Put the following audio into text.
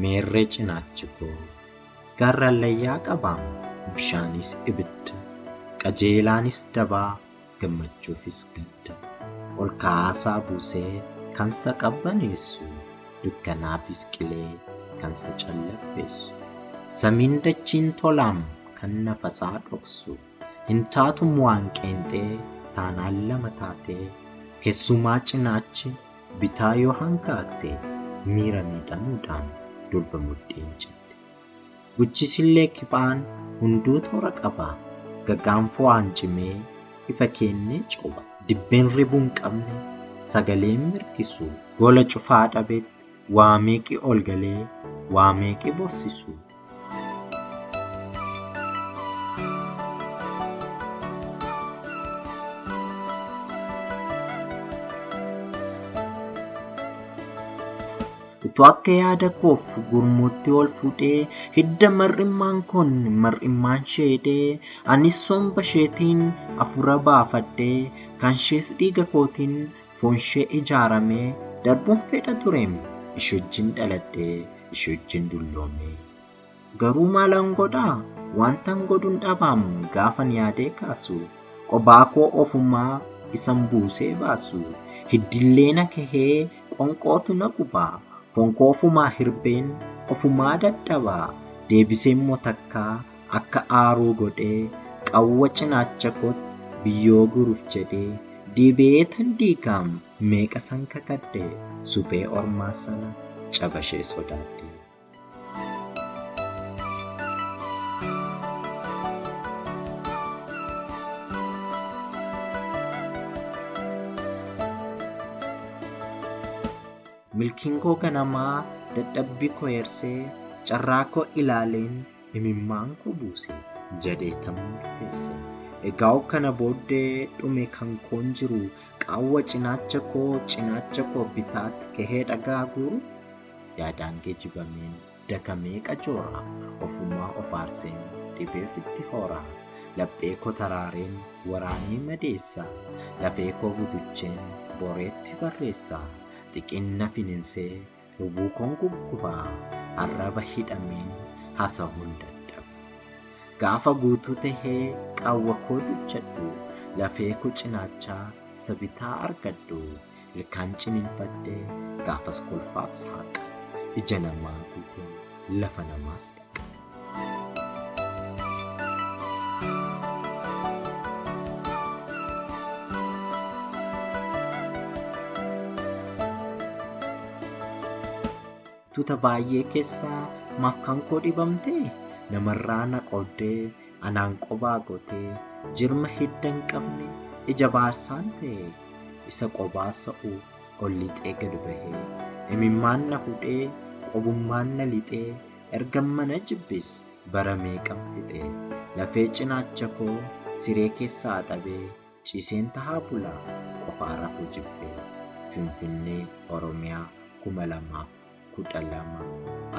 Meerree cinaachi koo? Gaarri hallayyaa qabaam, bishaanis ibidda, qajeelaanis dabaa, gammachuufis gadda. Ol kaasaa buusee kansa qabbaneessu, dukkanaafis qilee kansa callaffeessu. Samiin dachiin tolaam kan nafasaa dhoksu, hin taatum waan qeenxee taanaan lama taatee, keessumaa cinaachi bitaa yoo hanqaaqxe miira miidhamuudhaan durba mudhiin citte. Guchisillee kiphaan hunduu toora qaba, gagaan fo'aan cimee ifa kennee coba. Dibbeen ribuu hin qabne sagaleen mirgisu, gola cufaa dhabetti waa meeqi ol galee waa meeqi bossisu. Utuu akka yaada koof gurmuutti ol fuudhee hidda mar'immaan kun mar'immaan sheedee anis somba isheetiin afura baafadhee kan ishees dhiiga kootiin foon ishee ijaaramee darbuun fedha tureem ishee wajjin dhaladhee ishee wajjin dulloomee. Garuu maalan godhaa? Wantan godhuun dhabaam gaafan yaadee kaasu qobaa koo ofumaa isan buusee baasu hiddillee na kahee qonqootu na gubaa. Foon koo ofumaa hirbeen ofumaa dadhabaa deebisee immoo takkaa akka aaruu godhee qawwa cinaacha kootti biyyoo guruuf jedhee deebi'ee tan diigaam meeqa san kakadhe suphee ormaa sana cabashee sodaadhe. Milkiin koo ganamaa dadhabbii koo yersee carraa koo ilaaleen imimmaan koo buuse jedhee tan murteesse. Egaa kana booddee dhume kan koon jiru qaawwa cinaacha koo bitaatti gahee dhagaa guuru yaadaan geejjibameen dakamee qajoora ofumaa of aarseen dhibeef itti hoora. Laphee koo taraareen waraanee madeessa lafee koo butucheen boreetti barreessa. Xiqinna finiinsee lubuu koon guggubaa arraba hidhameen haasa'uun dadhaba. Gaafa guutuu tahee qaawwa koo duchadhu lafee koo cinaachaa sabitaa argadhu ilkaan ciniinfadhee gaafas kolfaaf saaqa ija namaa guutee lafa namaas dhaqa. Tuuta baay'ee keessaa maaf kan koo dhibamtee namarraa na qooddee anaan qobaa gootee jirma hidda hin qabne ija baarsaan ta'e isa qobaa sa'u ol lixee gad bahee imimmaan na hudhee qobummaan na lixee erga mana jibbis bara meeqan fixee lafee cinaacha koo siree keessaa dhabee ciiseen tahaa bulaa qofaa rafuu jibbee. Finfinnee Oromiyaa 2012